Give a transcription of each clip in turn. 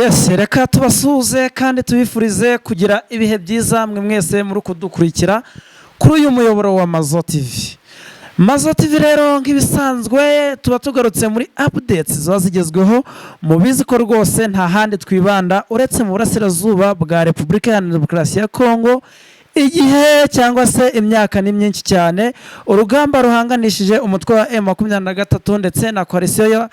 Yes, reka tubasuhuze kandi tubifurize kugira ibihe byiza mwe mwese muri kudukurikira kuri uyu muyoboro wa Mazo TV. Mazo TV rero, nk'ibisanzwe, tuba tugarutse muri updates ziba zigezweho. Mubizi ko rwose nta handi twibanda uretse mu burasirazuba bwa Repubulika Iharanira Demokarasi ya Kongo. Igihe cyangwa se imyaka ni myinshi cyane urugamba ruhanganishije umutwe wa M23 ndetse na coalition ya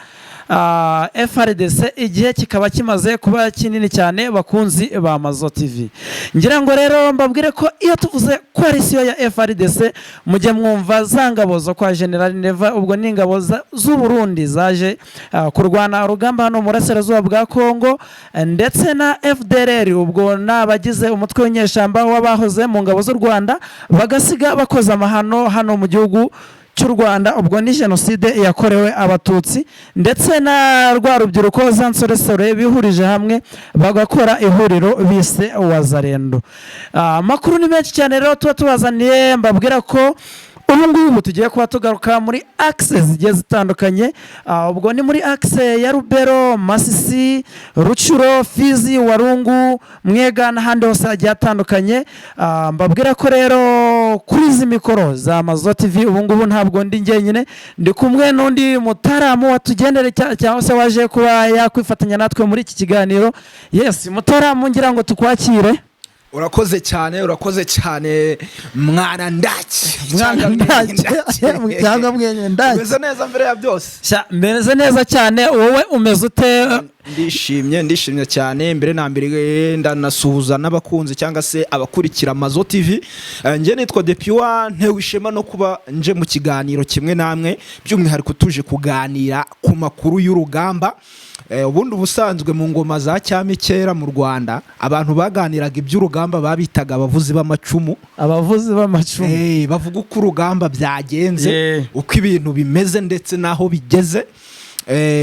FARDC, igihe kikaba kimaze kuba kinini cyane. Bakunzi ba Mazo TV, ngira ngo rero mbabwire ko iyo tuvuze coalition ya FARDC, mujye mwumva za ngabo zo kwa General Neva. Ubwo ni ingabo z'u Burundi zaje kurwana urugamba hano mu burasirazuba bwa Kongo, ndetse na FDLR. Ubwo ni abagize umutwe w'inyeshyamba w'abahoze mu ngabo z'u Rwanda, bagasiga bakoze amahano hano mu gihugu cy'u Rwanda. Ubwo ni jenoside yakorewe Abatutsi, ndetse na rwa rubyiruko, za nsoresore bihurije hamwe bagakora ihuriro bise Wazalendo. Amakuru ni menshi cyane rero tuba tubazaniye. Mbabwira ko ubu ngubu tugiye kuba tugaruka muri axe zigiye zitandukanye. Ubwo ni muri axe ya Rubero, Masisi, Rutshuru, Fizi, Walungu, Mwenga n'ahandi hose hagiye hatandukanye. Mbabwira ko rero kuri izi mikoro za Mazo TV ubu ngubu ntabwo ndi njyenyine, ndi kumwe n'undi mutaramu watugendere cyangwa se waje kuba yakwifatanya natwe muri iki kiganiro. Yes, mutaramu, ngira ngo tukwakire. Urakoze cyane, urakoze cyane, mwana ndaki. Mwana ndaki cyangwa mwenye ndaki. Umeze neza mbere ya byose? Sha, meze neza cyane. Wowe umeze ute? Ndishimye, ndishimye cyane. Mbere na mbere ndanasuhuza n'abakunzi cyangwa se abakurikira Mazo TV. Njye nitwa Depiwa, ntewe ishema no kuba nje mu kiganiro kimwe namwe, by'umwihariko tuje kuganira ku makuru y'urugamba. Ubundi ubusanzwe mu ngoma za cyami kera mu Rwanda, abantu baganiraga iby'urugamba babitaga abavuzi b'amacumu. Abavuzi b'amacumu. Bavuga uko urugamba byagenze, uko ibintu bimeze ndetse n'aho bigeze.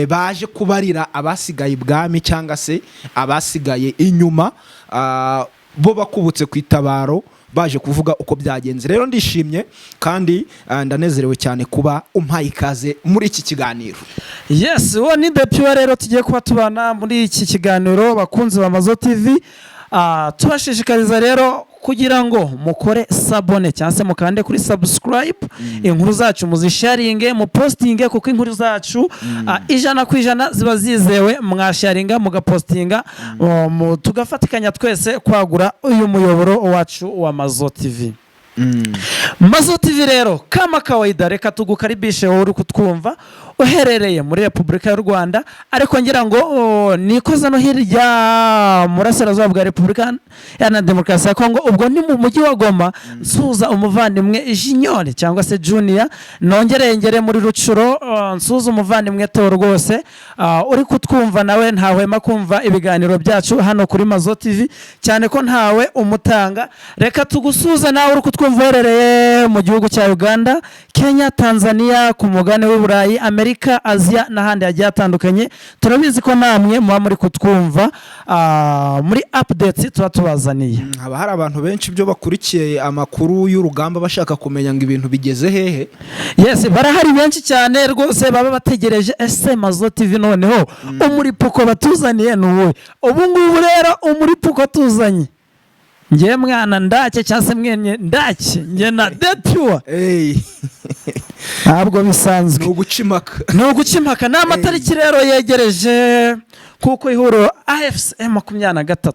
Baje kubarira abasigaye ibwami cyangwa se abasigaye inyuma, bo bakubutse ku itabaro, baje kuvuga uko byagenze. Rero ndishimye kandi ndanezerewe cyane kuba umpaye ikaze muri iki kiganiro. Yes, uwo ni Depiwa rero tugiye kuba tubana muri iki kiganiro. Bakunzi ba Mazo TV, tubashishikariza rero kugira ngo mukore s'abonner cyangwa se mukande kuri subscribe, inkuru zacu muzisharinge, mupostinge, kuko inkuru zacu 100% ziba zizewe. Mwasharinga, mugapostinga, tugafatikanya twese kwagura uyu muyoboro wacu wa Mazo TV. Mazo TV rero, kama kawaida, reka tugukaribishe wowe uri kutwumva uherereye muri Repubulika y'u Rwanda, ariko ngira ngo nikoza no hirya murasirazuba bwa Repubulika Iharanira Demokarasi ya Kongo. Ubwo ni mu mujyi wa Goma, nsuhuza umuvandimwe Junior cyangwa se Junior. Nongere ngere muri Rutshuru, nsuhuza umuvandimwe Theo rwose uri kutwumva, nawe ntahwema kumva ibiganiro byacu hano kuri Mazo TV, cyane ko ntawe umutanga. Reka tugusuhuze nawe uri kutwumva uherereye mu gihugu cya Uganda, Kenya, Tanzania, ku mugabane w'i Burayi, Amerika, Aziya n'ahandi hagiye hatandukanye. Turabizi ko namwe muba muri kutwumva muri updates tuba tubazaniye. Haba hari abantu benshi byo bakurikiye amakuru y'urugamba, bashaka kumenya ngo ibintu bigeze hehe. Yes, barahari benshi cyane rwose baba bategereje: ese Mazo TV noneho umuripuko batuzaniye ni uwuhe? Ubu ngubu rero umuripuko tuzanye, ngewe mwana ndake cyangwa se mwenye ndake, nge na Depuwa, ntabwo bisanzwe. Ni uguca impaka. Ni uguca impaka. Ni amatariki rero yegereje, kuko ihuriro AFC 23,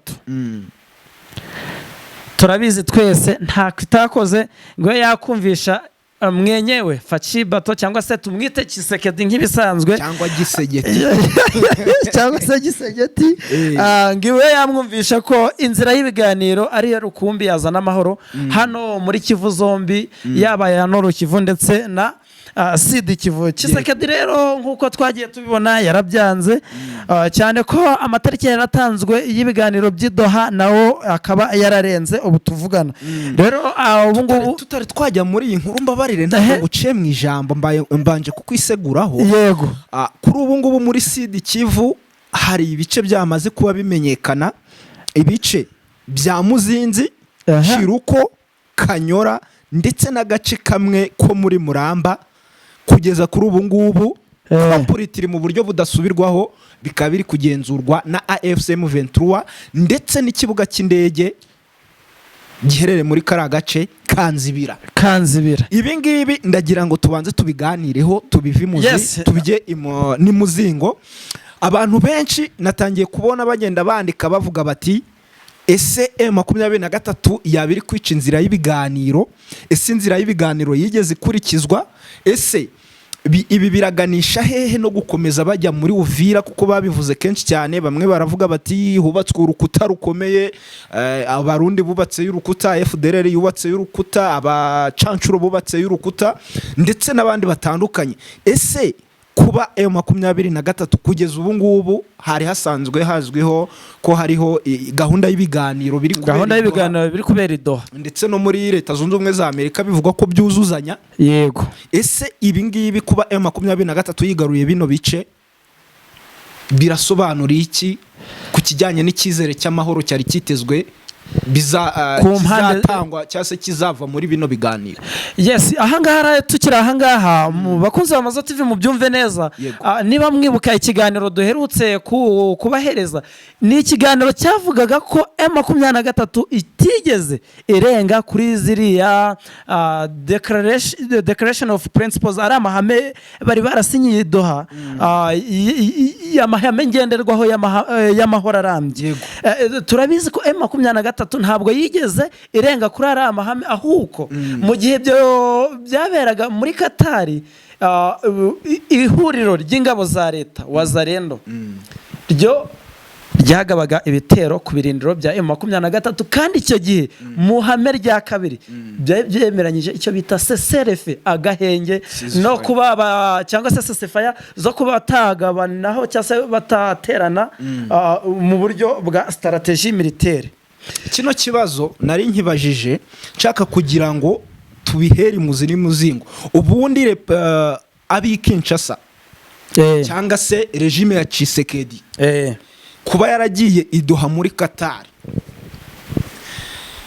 turabizi twese, ntako itakoze ngo yakumvisha mwenyewe Faci Bato, cyangwa se tumwite Tshisekedi nk'ibisanzwe. Cyangwa Gisegeti. Cyangwa se Gisegeti. Ngo iwe yamwumvisha ko inzira y'ibiganiro ariyo rukumbi yazana amahoro hano muri Kivu zombi, yaba ya Nord Kivu ndetse na Sud Kivu. Tshisekedi rero, nk'uko twagiye tubibona, yarabyanze. Cyane ko amatariki yaratanzwe y'ibiganiro by'i Doha nawo akaba yararenze ubu tuvugana. Rero ubu ngubu Tutari twajya muri iyi nkuru, mbabarire, ntabwo nguciye mu ijambo, mbanje kukwiseguraho. Yego. Kuri ubu ngubu muri Sud Kivu hari ibice byamaze kuba bimenyekana, ibice bya Muzinzi, Kiruko, Kanyora ndetse n'agace kamwe ko muri Muramba. Kugeza kuri ubu ngubu Completely, mu buryo budasubirwaho, bikaba biri kugenzurwa na AFC M23, ndetse n'ikibuga cy'indege giherereye muri kariya gace Kanzibira. Kanzibira. Ibi ngibi ndagira ngo tubanze tubiganireho, tubive imuzi, tubijye n'imuzingo. Abantu benshi natangiye kubona bagenda bandika bavuga bati: "Ese M23 yaba iri kwica inzira y'ibiganiro? Ese inzira y'ibiganiro yigeze ikurikizwa? Ese ibi biraganisha hehe no gukomeza bajya muri Uvira?" Kuko babivuze kenshi cyane. Bamwe baravuga bati: "Hubatswe urukuta rukomeye, Abarundi bubatseyo urukuta, FDLR yubatseyo urukuta, abacancuro bubatseyo urukuta, ndetse n'abandi batandukanye." Ese kuba M23 kugeza ubu ngubu hari hasanzwe hazwiho ko hariho gahunda y'ibiganiro biri kubera Gahunda i Doha, y'ibiganiro biri kubera i Doha, ndetse no muri Leta Zunze Ubumwe za Amerika bivugwa ko byuzuzanya, ese ibi ngibi, kuba M23 yigaruye bino bice, birasobanura iki ku kijyanye n'icyizere cy'amahoro cyari cyitezwe Ku mpande- kizatangwa cyangwa se kizava muri bino biganiro? Yes, ahangaha rero, tukiri ahangaha, mu bakunzi ba Mazo TV, mubyumve neza. Niba mwibuka ikiganiro duherutse kubahereza, ni ikiganiro cyavugaga ko M23 itigeze irenga kuri ziriya declaration of principles, ari amahame bari barasinyiye i Doha, amahame ngenderwaho y'amahoro arambye. Turabizi ko M23 ntabwo yigeze irenga kuri ariya mahame, ahubwo mu gihe ibyo byaberaga muri Katari, ihuriro ry'ingabo za leta Wazalendo ryo ryagabaga ibitero ku birindiro bya M23, kandi icyo gihe mu hame rya kabiri byari byemeranyije icyo bita cessez-le-feu, agahenge, Ceasefire. no kuba cyangwa se ceasefire zo kuba batagabanaho cyangwa se bataterana, mu buryo bwa stratégie militaire. Kino kibazo nari nkibajije nshaka kugira ngo tubihere imuzi n'imuzingo. Ubundi ab'i Kinshasa cyangwa se régime ya Tshisekedi, kuba yaragiye i Doha muri Qatar,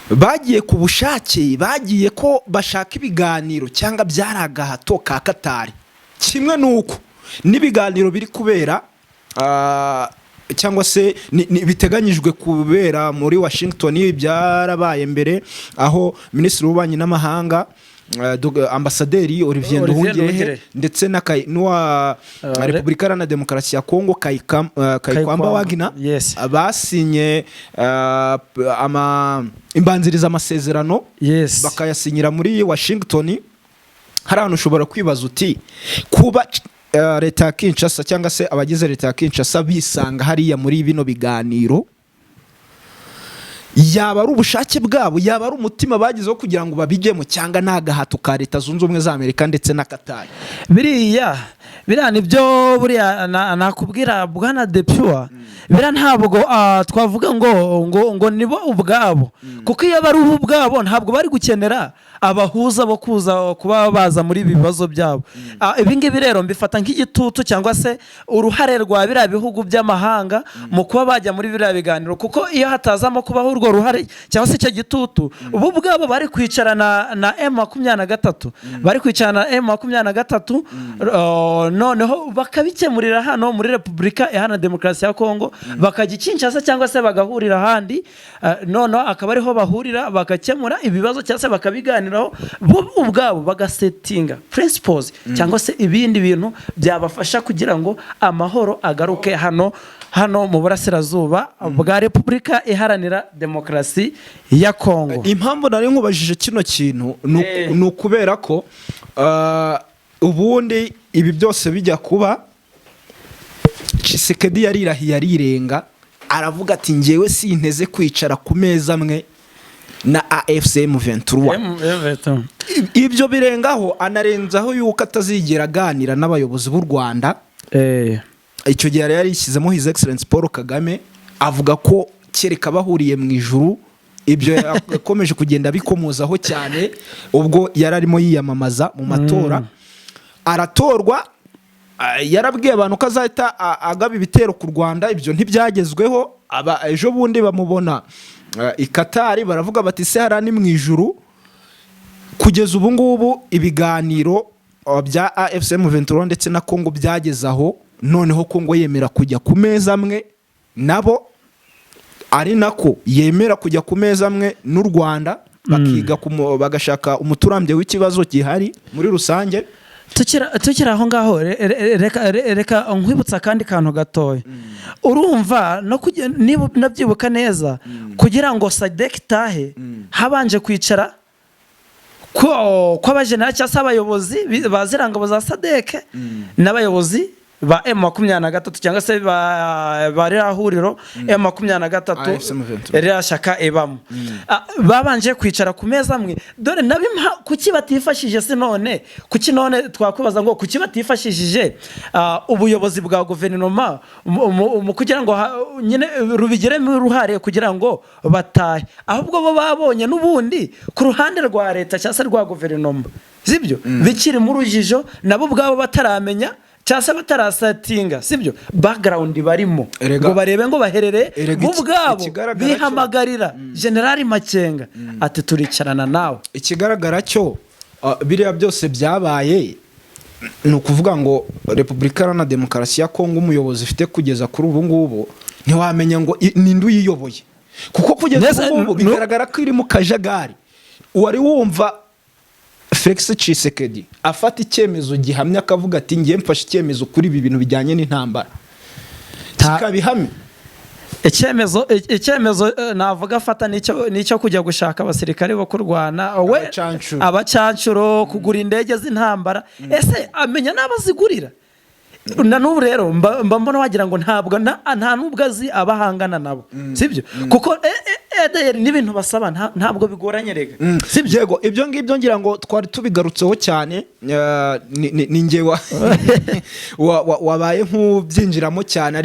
bagiye ku bushake, bagiye ko bashaka ibiganiro, cyangwa byari agahato ka Qatar? Kimwe n'uko n'ibiganiro biri kubera, cyangwa se biteganyijwe kubera muri Washington, byarabaye mbere, aho Minisitiri w'Ububanyi n'Amahanga, Ambasaderi Olivier Olivier Nduhungirehe Nduhungirehe. ndetse na n'uwa Repubulika Iharanira Demokarasi ya Kongo Kayikwamba Kayikwamba, Wagner basinye imbanziriza amasezerano, bakayasinyira muri Washington. Hari ahantu ushobora kwibaza uti: "Kuba leta ya Kinshasa cyangwa se abagize leta ya Kinshasa bisanga hariya muri bino biganiro, yaba ari ubushake bwabo, yaba ari umutima bagizeho kugira ngo babijyemo, cyangwa ni agahato ka Leta Zunze Ubumwe za Amerika ndetse na Katari?" Biriya nibyo, buriya nakubwira, bwana Depuwa, biriya ntabwo twavuga ngo nibo ubwabo, kuko iyo bari ubu ubwabo ntabwo bari gukenera abahuza bo kuza kuba baza muri ibi bibazo byabo. Ibi ngibi rero mbifata nk'igitutu cyangwa se uruhare rwa biriya bihugu by'amahanga mu kuba bajya muri biriya biganiro, kuko iyo hatazamo kubaho urwo ruhare cyangwa se icyo gitutu, bo ubwabo bari kwicarana na M23, bari kwicarana na M23, noneho bakabikemurira hano muri Repubulika Iharanira Demokarasi ya Kongo, bakajya i Kinshasa cyangwa se bagahurira ahandi, noneho akaba ariho bahurira bagakemura ibibazo cyangwa se bakabiganiraho bo ubwabo, bagasettinga principles cyangwa se ibindi bintu byabafasha kugira ngo amahoro agaruke hano mu burasirazuba bwa Repubulika Iharanira Demokarasi ya Kongo. Impamvu nari nkubajije kino kintu ni ukubera ko ubundi ibi byose bijya kuba, Tshisekedi yarirahiye arirenga, aravuga ati: "Ngewe sinteze kwicara ku meza amwe na AFC M23." Ibyo birengaho, anarenzaho yuko atazigera aganira n'abayobozi b'u Rwanda. Icyo gihe yari yarishyizemo His Excellence Paul Kagame, avuga ko kereka bahuriye mu ijuru. Ibyo yakomeje kugenda bikomozaho cyane ubwo yari arimo yiyamamaza mu matora, aratorwa. Yarabwiye abantu ko azahita agaba ibitero ku Rwanda. Ibyo ntibyagezweho. Aba ejo bundi bamubona i Katari, baravuga bati: "Se hariya ni mu ijuru?" Kugeza ubu ngubu ibiganiro bya AFC M23 ndetse na Congo byageze aho noneho Congo yemera kujya ku meza amwe nabo, ari nako yemera kujya ku meza amwe n'u Rwanda, bakiga bagashaka umuturambye w'ikibazo gihari muri rusange. Tukiri aho ngaho, reka nkwibutsa akandi kantu gatoya. Urumva no niba nabyibuka neza, kugira ngo SADC itahe habanje kwicara kw'abajenera cyangwa se abayobozi ba ziriya ngabo za SADC n'abayobozi ba M23 cyangwa se ba ririya huriro M23, AFC M23. Ririya shyaka ibamo. Babanje kwicara ku meza amwe. Dore nabimpa kuki batifashije se none? Kuki none twakwibaza ngo kuki batifashishije ubuyobozi bwa guverinoma mu kugira ngo nyine rubigiremo uruhare kugira ngo batahe? Ahubwo bo babonye n'ubundi ku ruhande rwa leta cyangwa se rwa guverinoma, sibyo, bikiri mu rujijo, nabo ubwabo bataramenya cyangwa se batarasatinga, sibyo, background barimo, ngo barebe ngo baherere Erega bo ubwabo ikigaragara cyo- bihamagarira Generali Makenga ati: "Turicarana nawe." Ikigaragara cyo, biriya byose byabaye ni ukuvuga ngo Repubulika Iharanira Demokarasi ya Kongo, umuyobozi ifite kugeza kuri ubu ngubu, ntiwamenya ngo ninde uyiyoboye, kuko kugeza ubu ngubu bigaragara ko iri mu kajagari. Wari wumva Felix Tshisekedi afata icyemezo gihamya akavuga ati: "Ngiye mfashe icyemezo kuri ibi bintu bijyanye n'intambara," kikaba ihame? Icyemezo navuga afata nicyo kujya gushaka abasirikare bo kurwana we. Abacancuro. Abacancuro, kugura indege z'intambara. Ese amenya n'abazigurira? Na n'ubu rero mba mbona wagira ngo ntabwo nta n'ubwo azi abahangana nabo, sibyo? Kuko ADR n'ibintu basaba ntabwo bigoranye rega, sibyo? Yego, ibyo ngibyo ngira ngo twari tubigarutseho cyane. Ni njye wabaye nk'ubyinjiramo cyane, ariko